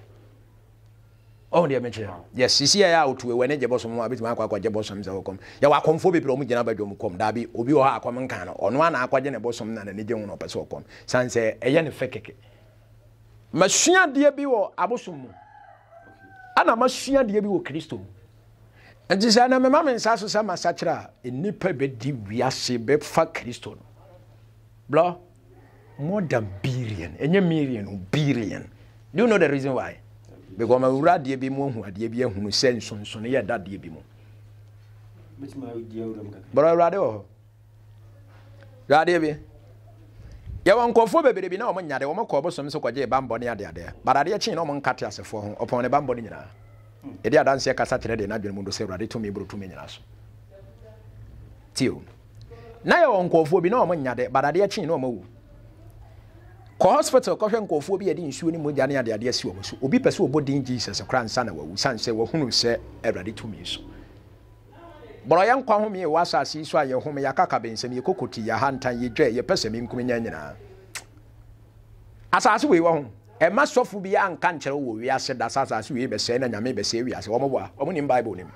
Ɔho deɛ mekyerɛ no. Yes, sisi yɛ a otu ewu ɛne gye bosom ho a betumi akɔ akɔgye bosom sɛ ɔkɔm. Yɛwɔ akɔmfoɔ bebree a wɔn gyina badwam kɔm. Daabi, obi wɔ hɔ a akɔm nka no. Ɔno ara na akɔgye ne bosom na n'ani gye ho na ɔpɛ sɛ ɔkɔm. San sɛ ɛyɛ ne fɛ kɛkɛ. Masua adeɛ bi wɔ abosom mu. Ɛna masua adeɛ bi wɔ Kristo mu. Nti sɛ na mema me nsa so sɛ masakyera a, nnipa bɛdi wiase bɛfa Kristo no. Blɔ. More than billion. Ɛnyɛ million o, billion. Do you know the reason why? Because ma wura adeɛ bi mu ahu adeɛ bi ahunu sɛ nsonsono yɛ da adeɛ bi mu. Bɔrɔ awurade wɔ hɔ. Hwɛ adeɛ bi. Yɛwɔ nkurɔfoɔ bebree bi na wɔn nyade wɔn kɔ ɔbosom so kɔgye bammɔ ne adeadeɛ. But adeɛ kyee na wɔn nka te asefoɔ ho. Ɔpɔn ne bammɔ no nyinaa. Yɛde adanseɛ kasa kyerɛ deɛ n'adwene mu do sɛ awurade tumi boro tumi nyinaa so. Tie o. Na yɛwɔ nkurɔfoɔ bi na wɔn nya de, but adeɛ kyee na wɔn awu. Kɔ hospital kɔhwɛ nkurɔfoɔ bi yɛde nsuo ne mogya ne adeade asi wɔn so. Obi pɛ sɛ ɔbɔ din Jesus koraa ansa na wawu, sane sɛ wahunu sɛ Awurade tumi so. Borɔ yɛn nkwa home wɔ asase yi so a yɛhome, yɛakakabensɛm, yɛkokoti, yɛahantan, yɛdwa, yɛpɛ sɛ menkum nya nyinaa. Asase wei wɔ ho. Ɛma sɔfo bi anka nkyerɛ wo wɔ wiase da sɛ asase wei bɛsɛe na Nyame bɛsɛe wiase. Wɔn boa, wɔn nim Bible nim.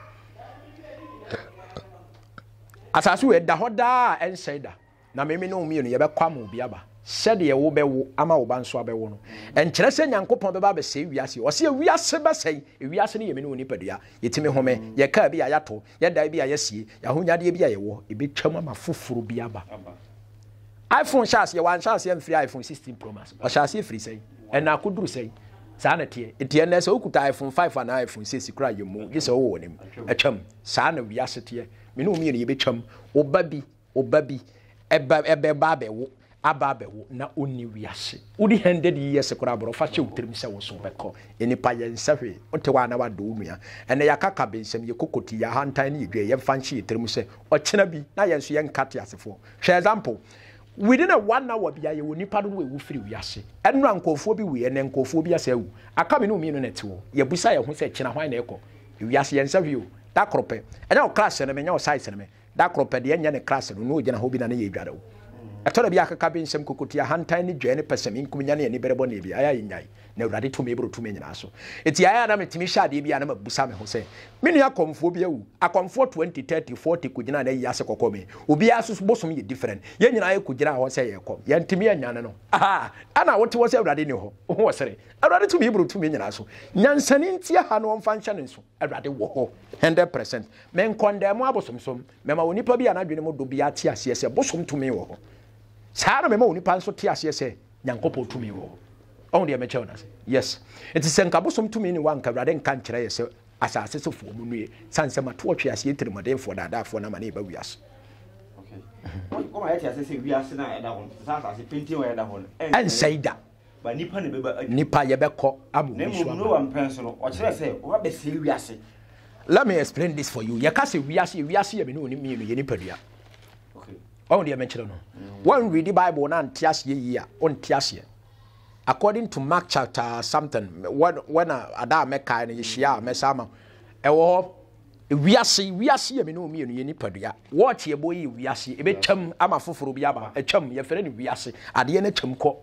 Asase wei ɛda hɔ daa a ɛnsɛe da, na me ne wo mmienu yɛbɛkɔ ama obi aba, sɛdeɛ wobɛwo ama wo ba nso abɛwo no. Ɛnkyerɛ sɛ Nyankopɔn bɛba abɛsɛe wiase. Ɔse ewiase bɛsɛe. Ewiase no yɛ me ne wo nipadua. Yɛtumi home, yɛ kaa bi a yɛato, yɛ dan bi a yɛasie, yɛ ahonyadeɛ bi a yɛwɔ, ɛbɛtwam ama foforɔ bi aba. iPhone hyɛ aseɛ, wanhyɛ aseɛ mfiri iPhone 16 Pro Max. Ɔhyɛ aseɛ firi sɛn? Ɛna akɔduru sɛn? Saa na ɛteɛ. Nti ɛnnɛ sɛ wokuta iPhone 5 anaa iPhone 6 koraa yɛ mu, gye sɛ wowɔ w'anim. Atwam. Saa na wiase teɛ. Me ne wo mmienu yɛbɛtwam. Wo ba bi, wo ba bi, ɛba, ɛbɛba abɛwo, aba abɛwo, na ɔnni wiase. Wodi hundred years koraa borɔ, fa hyɛ wo tirim sɛ wo so wobɛkɔ. Nnipa yɛnsɛ hwee. Wote hɔ a na woadɔ wo nua. Ɛnnɛ yɛaka kabensɛm, yɛkokoti, yɛahantan ne yɛdwa, yɛmfa nhyɛ yɛn tirim sɛ ɔkyena bi na yɛn nso yɛnka teasefoɔ. Hwɛ example. Within a one hour biara yɛwɔ nnipa dodoɔ a ɛwu firi wiase. Ɛnora nkurɔfoɔ bi wuiɛ, ɛnnɛ nkurɔfoɔ bi asa awu. Aka me ne wo mmienu na ɛte hɔ. Yɛbisa yɛn ho sɛ kyena hwan na ɛrekɔ? Wiase yɛn nsa hwee o. Da koro pɛ. Ɛnyɛ wo class ne me, ɛnyɛ wo size ne me. Da koro pɛ, deɛ ɛnyɛ ne class no, na ɔgyina hɔ bi na ne yɛ adware o. Ɛtɔ da bi a akakabensɛm, kokoti, ahantan ne dwɛɛ ne pɛsɛmenkominya ne anibere bɔne bi, ayɛ a yɛnnyae. Na Awurade tumi boro tumi nyinaa so. Enti ayɛ a na metumi hyɛ adeɛ bi a na mabisa me ho sɛ, me nua akɔmfoɔ bi awu, akɔmfoɔ 20, 30, 40 kɔgyinaa n'ayi ase kɔkɔ me. Obiara nso bosom yɛ different. Yɛn nyinaa yɛkɔgyinaa hɔ sɛ yɛrekɔ. Yɛntumi annyane no. Aha! Ɛna wote hɔ sɛ Awurade nni hɔ. Wo ho ɔsere. Awurade tumi boro tumi nyinaa so. Nyansani ntie ha na ɔmfa nhyɛ ne nso. Awurade wɔ hɔ 100%. Menkɔndɛɛmo abosomsom. Mɛma onipa bi a n'adwene mu dɔ biara te aseɛ sɛ bosom tumi wɔ hɔ. Saa ara na mema onipa nso te aseɛ sɛ Nyankopɔn tumi wɔ hɔ. Ɔho deɛ mekyerɛ wo no ase? Yes. Nti sɛ nka bosom tumi ni hɔ a nka Awurade nka nkyerɛ yɛ sɛ asase sofoɔ mo nnue, sane sɛ mato ɔtweaseɛ tirimɔdenfoɔ daadaafoɔ no ama ne reba wiase. Okay. Wɔma yɛte ase sɛ wiase no a ɛda hɔ no, te sɛ asase penten a ɛda hɔ no, ɛnsɛe da. Ba nipa na ɛbɛba atwa. Nipa yɛbɛkɔ ama Na obi so mmom aba. Noa mpɛn so no, ɔkyerɛɛ sɛ wɔba bɛsɛe wiase. Let me explain this for you. Yɛka sɛ wiase, wiase yɛ me ne wo ne mmienu yɛ nipadua. Okay. Wahu deɛ mekyerɛ no? Wɔn read Bible na nte aseɛ yie a, wonte aseɛ. According to Mark chapter something, when when ada a mɛkae no yɛhyia a mɛsa ama. Ɛwɔ hɔ wiase wiase yɛ me ne wo mmienu yɛ nipadua. Watch yɛbɔ yi yɛ wiase, ɛbɛtwam ama foforɔ bi aba. Ɛtwam, yɛfrɛ no wiase. Adeɛ no atwam kɔ.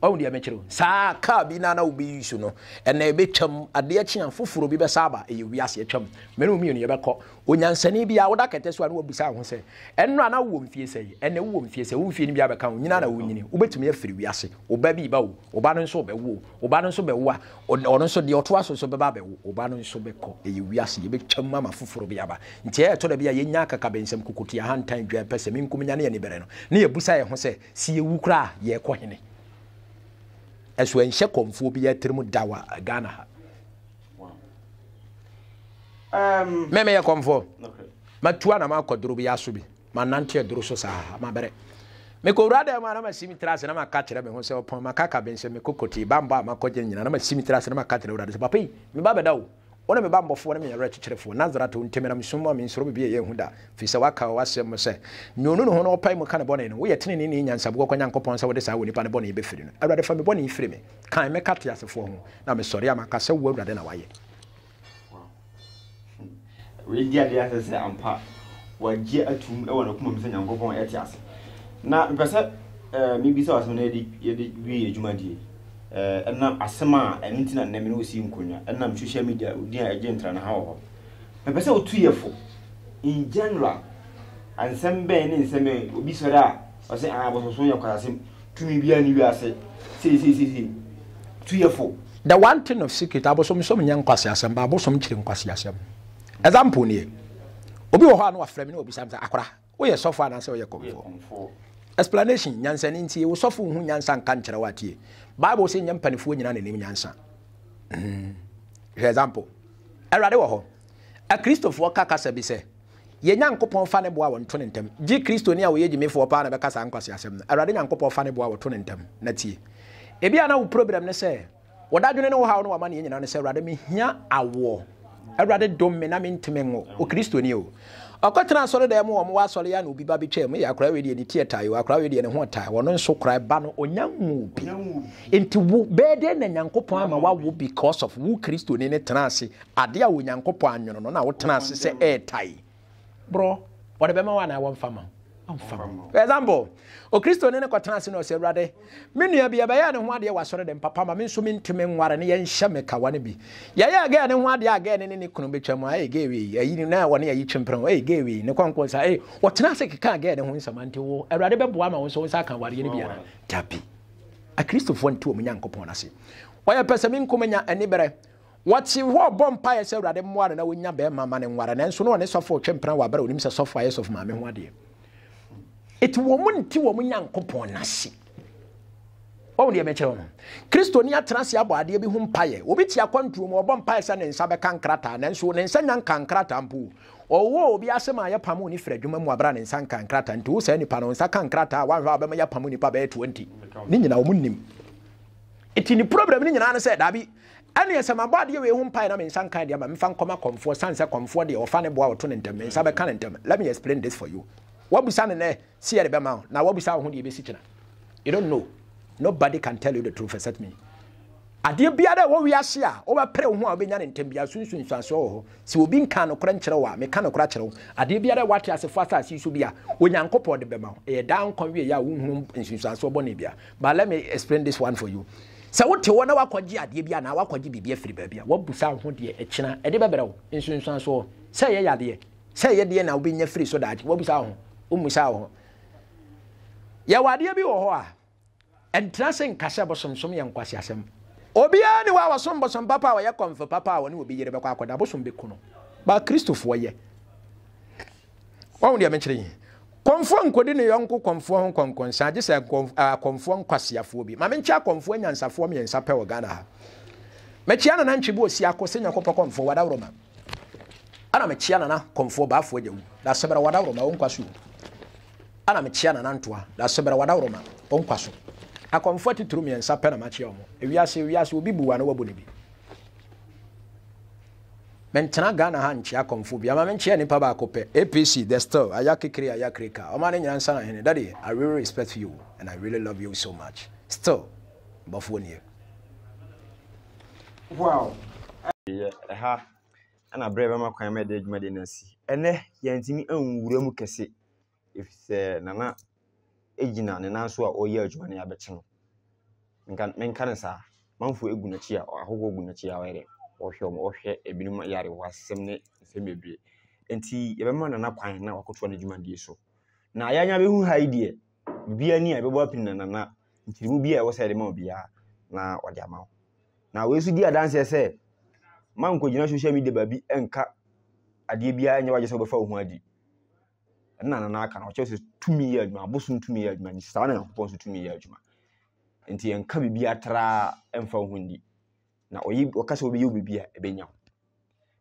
Wahu deɛ mekyerɛ wo? Saa kaa bi na na wobɛyi so no, ɛnna ɛbɛtwam, adeɛ kye a foforɔ bi bɛsa aba, ɛyɛ wiase atwam. Me ne wo mmienu yɛbɛkɔ. Onyansani bi a woda kɛtɛ so a na wabisa wo ho sɛ, ɛnnora na wowɔ mfie sɛn? Ɛnnɛ wowɔ mfie sɛn? Wo mfie no bi abɛka ho, nyini a na wonyini. Wobɛtumi afiri wiase. Wo ba bi reba o, wo ba no nso rebɛwo o, wo ba no nso bɛwo a, ɔno nso deɛ ɔtoa so nso bɛba abɛwo, wo ba no nso bɛkɔ. Ɛyɛ wiase, yɛbɛtwam ama foforɔ bi aba. Nti ɛyɛ ɛtɔ da bi a yɛnya akakabensɛm, kokoti, ahantan, dwan, pɛsɛmenkominya ne anibere no, na yɛbusa yɛn ho sɛ, Sɛ yɛwu koraa a, yɛrekɔ hene? Ɛso ɛnhyɛ kɔmfoɔ biara tirim da wɔ Ghana ha. Um, Me meyɛ kɔmfoɔ. Matu anam akɔ duro bi aso bi. Manante aduro so saa, mabrɛ. Mekɔwura dan mu a na masi me tiri ase na maka kyerɛ me ho sɛ ɔpɔn maka kaben sɛ mekɔkɔtii bambɔ a makɔgye nyina na masi me tiri ase na maka kyerɛ Awurade sɛ papa yi me ba bɛda o. Wo ne me bammɔfoɔ ne me awerɛkyekyerefoɔ, Nasaret, wo nti menam sum mu a mensuro biribi a ɛyɛ hu da, ɛfiri sɛ woaka wɔ w'asɛm mu sɛ, Nea ɔnu ne ho na ɔpae mu ka ne bɔne no, woyɛ teneneeni nyansaboɔ kwa Nyankopɔn sɛ wode saa onipa no bɔne bɛfiri no. Awurade, fa me bɔne firi me. Kan me ka teasefoɔ ho, na mesɔre a maka sɛ wo Awurade na woayɛ. Wei di adeɛ asɛ sɛ ampa wagye atum wɔ n'akoma mu sɛ Nyankopɔn te ase. Na mepɛ sɛ eh, mebisa w'asɛm na yɛde yɛde wie yɛ dwumadie. Eh, ɛnam asɛm a ɛno nti na nnɛ me ne wo si nkonnwa, ɛnam social media odin a ɛgye ntranaha wɔ hɔ. Mepɛ sɛ wotu yɛ fo in general. Nsɛm bɛn ne nsɛm bɛn obi sɔre a ɔsɛ ah abosonsom yɛ nkwasasɛm, tumi biara ni wiase, sei sei sei sei. Tu yɛ fo. The one thing of secret, abosomsom nyɛ nkwaseasɛm, but abosom kyerɛ nkwaseasɛm. Example nie, obi wɔ hɔ a na wafrɛ me na wabisa me sɛ, akora, woyɛ sɔfo anaasɛ woyɛ kɔmfoɔ? Explanation, nyansani ntie, wo sɔfo nhu nyansa nka nkyerɛ wo atie. Bible sɛ nyɛ mpanifoɔ nyina na nim nyansa. Mm. Hwɛ example, Awurade wɔ hɔ. Akristofoɔ ka kasa bi sɛ, Yɛn Nyankopɔn fa ne bo a wɔnto no ntam. Gye Kristoni a ɔyɛ gyimifoɔ paa na ɛbɛka saa nkwaseasɛm no. Awurade Nyankopɔn fa ne bo a wɔto no ntam. Na tie. Ebia na wo problem ne sɛ, wo dadwene ne wo haw ne w'amanneɛ nyinaa ne sɛ, Awurade, mehia awoɔ. Awurade dom me na mentumi nwo. Okristoni o. Ɔkɔtena asɔredan mu, wɔn wɔ asɔre a na obi ba bɛtwam. Ei, akwadaa wei deɛ ne ti ɛtae o, akwadaa wei deɛ ne ho ɔtae. Ɔno nso koraa ba no, ɔnya nwoo bi. Nti wo, bɛyɛ dɛn na Nyankopɔn ama wawo because of wo Kristoni ne tena ase Ade a Onyankopɔn anwono no na wotena ase sɛ ɛretae. Borɔ, wɔde bɛma wo anaa wɔmfa ma wo? Wɔmfa ma wo. For example, Okristoni no kɔtena ase na ɔsɛ Awurade, me nua bi yɛbɛyɛɛ ne ho adeɛ wɔ asɔre dɛm, papa ma me nso mentumi nware no yɛnhyɛ me kawa no bi. Yɛyɛɛ gɛɛ ne ho adeɛ a gɛɛ ne ne ne kunu bɛtwa mu a, ei gɛɛ wei, ayi na wɔne ayi twemprɛn, ei gɛɛ wei, ne kɔnkɔn sa, ei, wɔtena ase kekaa gɛɛ ne ho nsɛm ante wo, Awurade bɛboa ma wo nso wo nsa aka awareɛ no bi anaa? Dabi. Akristofoɔ nte wɔn Nyankopɔn ase. Wɔyɛ pɛsɛmenkomenya, aniberɛ. Wɔte hɔ rebɔ mpaeɛ sɛ Awurade mmoa no na ɔnya barima ma no nware, nanso na ɔne sɔfo retwe mpena wɔ aberɛ a ɔnim sɛ sɔfo ayɛ sɔfo maame ho adeɛ. Eti wɔn nte wɔn Nyankopɔn no ase. Wɔn deɛ mekyerɛ wɔn. Kristoni atena ase abɔ adeɛ bi ho mpaeɛ. Obi te akwantuo mu, ɔbɔ mpaeɛ sɛ ne nsa bɛka nkrataa, nanso ne nsa nya nka nkrataa mpo. Ɔwɔ obi ase ma yɛpamo ne firi adwuma mu abere a ne nsa nka nkrataa. Nti wo saa nipa no, nsa ka nkrataa a, wanhwɛ a ɔbɛma yɛapamo nipa bɛyɛ 20. Ne nyinaa wɔn nnim. Eti ne problem ne nyinaa ne sɛ, daabi, Ɛneɛ sɛ mabɔ adeɛ wei ho mpaeɛ na me nsa nka deɛ ma memfa nkɔma kɔmfoɔ sane sɛ kɔmfoɔ deɛ ɔfa ne boa ɔto no ntɛm me nsa bɛka no ntɛm let me explain this for you. Woabisa no nnɛ sɛ yɛde bɛma wo, na woabisa wo ho deɛ ɛbɛsi kyena. You don't know. Nobody can tell you the truth except me. Adeɛ biara a ɛwɔ wiase a wobɛpere wo ho a wobɛnya no ntɛm biara so nsunsuansoɔ wɔ hɔ. Sɛ obi nkaa nokorɛ nkyerɛ wo a, meka nokorɛ akyerɛ wo. Adeɛ biara a ɛwɔ ateasefoɔ asase yi so bi a Onyankopɔn de bɛma wo, ɛyɛ daa nkwa wieɛ a wonhunu nsunsuansoɔ bɔne biara. But let me explain this one for you. Sɛ wote hɔ na woakɔgye adeɛ bi anaa woakɔgye biribi afiri baabi a, woabusa wo ho deɛ ɛkyena ɛde bɛbrɛ wo, nsunsuansoɔ, sɛ ɛyɛ yadeɛ, sɛ ɛyɛ deɛ na wobɛnya firi so daakye, woabusa wo ho, wommusaa wo ho. Yɛwɔ adeɛ bi wɔ hɔ a, ɛntena ase nka sɛ bosomsom yɛ nkwaseasɛm. Obiara ni hɔ a ɔsom bosom papa a ɔyɛ kɔmfo papa a ɔne obi yere bɛkɔ akɔda, bosom bɛku no. Ba Kristofoɔ yɛ. Wahu deɛ mekyerɛ yi? Kɔmfoɔ nkɔdi ne yɔnko kɔmfoɔ ho nkɔnkɔnsa gye sɛ akɔmfoɔ nkwaseafoɔ bi. Ma menkyɛ akɔmfoɔ anyansafoɔ mmiɛnsa pɛ wɔ Ghana ha. Mekyea Nana Ntwebo Osiako sɛ Nyankopɔn kɔmfoɔ wadaworoma. Ana mekyea Nana kɔmfoɔ Baafoɔ Agyawu. Dasebra wadaworoma wo nkwa so o. Ana mekyea Nana Ntoa. Dasebra wadaworoma wo nkwa so. Akɔmfoɔ atitiriw mmiɛnsa pɛ na makyea wɔn. Ewiase, ewiase obi bu wo a na wabu no bi. Mentena Ghana ha nkyea kɔmfo bia ma menkyea nipa baako pɛ APC the still aya kekere aya kreka ɔma ne nyina nsa na hene daddy I really respect you and I really love you so much still bɔfoɔ nie. Wow! Yɛ ɛha na berɛ bɛma kwan ma yɛde adwumadie no asi. Ɛnnɛ yɛantumi anwura mu kɛse efisɛ Nana gyina ne nan so a ɔreyɛ adwuma no yɛabɛkye no. Menka menka no saa. Manfoɔ gu n'akyi a ahɔhoɔ gu n'akyi a ɔyɛ dɛ ɔhwɛ wɔn ɔhwɛ ebinom yarewasɛm ne nsɛm bebree. Nti yɛbɛma Nana kwan na wakɔtoa ne dwumadie so. Na yɛanya bɛhu ha yi deɛ biribiara ni a yɛbɛbɔ apini na Nana nkyerɛmu bi a ɛwɔ sɛ yɛde ma obiara na ɔde ama wo. Na wei nso di adanseɛ sɛ mankɔgyina social media baabi nka adeɛ biara nyɛ w'adwene sɛ wobɛfa wo ho adi. Ɛno na Nana aka no, ɔkyerɛ sɛ tumi yɛ adwuma, abosom tumi yɛ adwuma, nti saa na Nyankopɔn nso tumi yɛ adwuma. Nti yɛnka biribi atraa mfa wo ho ndi. Na ɔyi ɔka sɛ ɔbɛyɛ wo biribi a ɛbɛnya wo.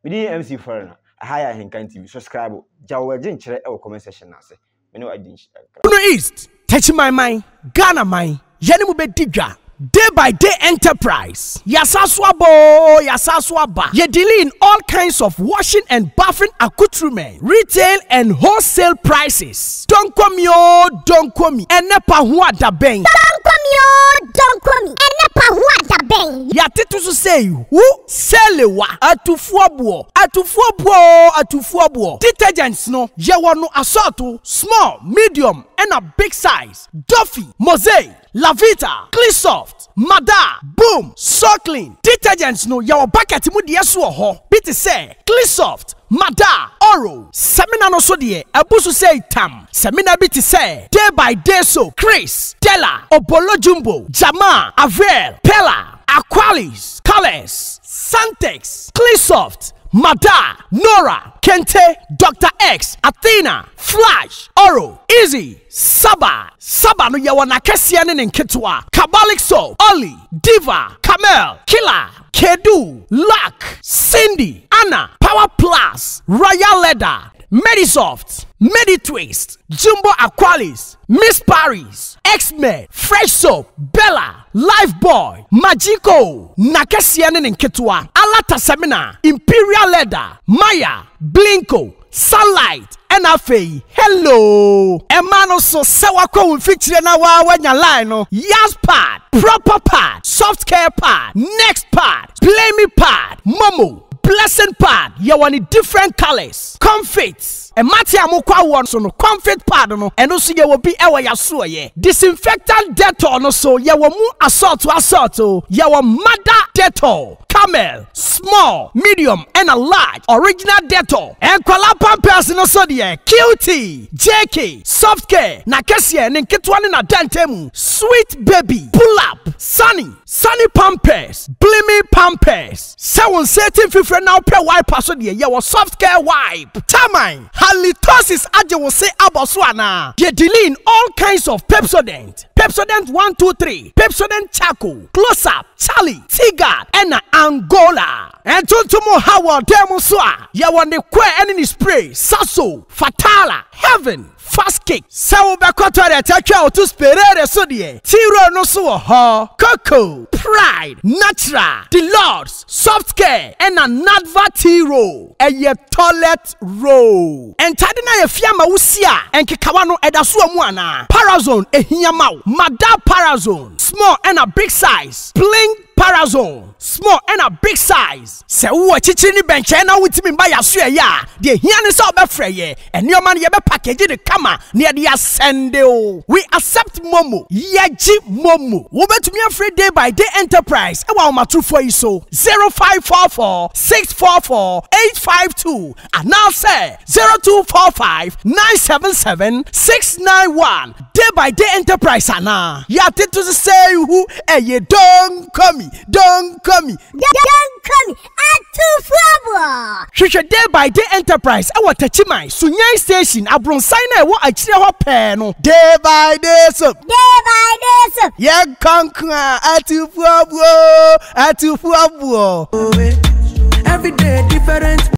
Me din yɛ MC Foreigner, aha yɛ Ahenkan TV. Subscribe, gya wo adwenkyerɛ wɔ comment section no ase. Me ne wo adi nhyira. Bono East, Techiman man, Ghana man, yɛne mo bɛdi dwa. Day by Day Enterprise, Yɛasan so aba oo, yɛasan so aba. Yɛ dealing in all kinds of washing and bathing accoutrement, retail and wholesale prices. Donkomi oo, donkomi, ɛnɛ pa ho ada bɛn? Donkomi oo, donkomi, ɛnɛ pa ho ada bɛn? Yɛatete so sei, hu, selewa, atufoɔ boɔ, atufoɔ boɔ oo, atufoɔ boɔ. Detergents no, yɛwɔ no asɔɔto, small, medium, ɛna big size, Duffy, Mosaic. Lavita, Cleansoft, Madar, Boom, Soaclean, detergents no yɛwɔ bucket mu deɛ so wɔ hɔ bi te sɛ Cleansoft, Madar, Oro, Samina no so deɛ abu so sɛ tam, samina bi te sɛ Day by Day Soap, Chris, Della, Obolo Jumbo, Jamaa, Avail, Pella, Aqualis, Colours, Santex, Cleansoft, Madar, Nora, Kente, Doctor X, Athena, Flash, Oro, Easy, Saba, Saba no yɛwɔ n'akɛseɛ ne ne nketewa, Kabalik Soap, Olly, Diva, Camel, Killer, Kedu, Luck, Cindy, Anna, Power Plus, Royal Leather, Medisoft, Meditwist, Jumbo Aqualis, Miss Paris, X-Men, Fresh Soap, Bella, Lifebuoy, Magico, n'akɛseɛ ne ne nketewa, Alata Samina, Imperial Leather, Maya, Blinko, Sunlight, ɛna afei hello. Ɛma no so sɛ wakɔ wo mfikyire na waa wanya line no, Yaz pad, proper pad, soft care pad, next pad, play me pad, momo, blessing pad, yɛwɔ ne different colours, comfit, mmate a mokɔ awoɔ so no comfit pad no ɛno nso yɛwɔ bi ɛwɔ yasoɔyɛ, disinfectant dettol no so yɛwɔ mu asɔɔto asɔɔto, yɛwɔ mother dettol. Camel, small, medium ɛna large, original Dettol. Nkwadaa pampers no so deɛ, Cutie, JK, Soft Care, n'akɛseɛ, ne nketewa ne n'adantamu, Sweet Baby, Pull Up, Sunny, Sunny Pampers, Blimy Pampers. Sɛ wo nsa ati mfifire na wopɛ wiper so deɛ, yɛwɔ Soft Care Wipe. Taman, halitosis agye wo se abɔ so anaa? Yɛ dealing in all kinds of Pepsodent. Pepsodent 123, Pepsodent Charcoal, Close Up, Charlie, Tea-Guard, ɛna Angola. Ntontom ha wɔ dan mu nso a, yɛwɔ ne kɔɛ ɛne ne spray, Saso, Fatala, Heaven, Fast Kick. Sɛ wobɛkɔ toilet atwa wo to sperere so deɛ, T-roll no nso wɔ hɔ. Coco, Pride, Natural, Delods, Soft Care, ɛna Nadva T-roll. Ɛyɛ toilet roll. Ntade no ayɛ fi ama wo si a, nkekawa no ɛda so wɔ mu anaa? Parazone ehia ma wo. Mada Parazone, small ɛna big size, Pling Parazone, small ɛna big size. Sɛ wowɔ akyirikyiri ne bɛnkyɛɛ na wontumi mma yɛn asoɛeɛ a, deɛ ehia ne sɛ wobɛfrɛ yɛn. Nneɛma no yɛbɛ package no kama na yɛde asɛnde wo. We accept momo. Yɛgye momo. Wobɛtumi afrɛ Day by Day Enterprise wɔ ahomatorofoɔ yi so, 0544 644 852 anaasɛ 0245 977 691. Day by Day Enterprise anaa? Yɛate to so sɛ ihu ɛyɛ donkomi, donkomi. Donkomi, atufoɔ. Hwehwɛ Day by Day Enterprise wɔ Techiman, Sunyani Station, abronsan no a ɛwɔ akyire hɔ pɛɛ no. Day by Day Soap. Day by Day Soap. Yɛn nkanka atufoɔ aboɔ, atufoɔ aboɔ. Every day different.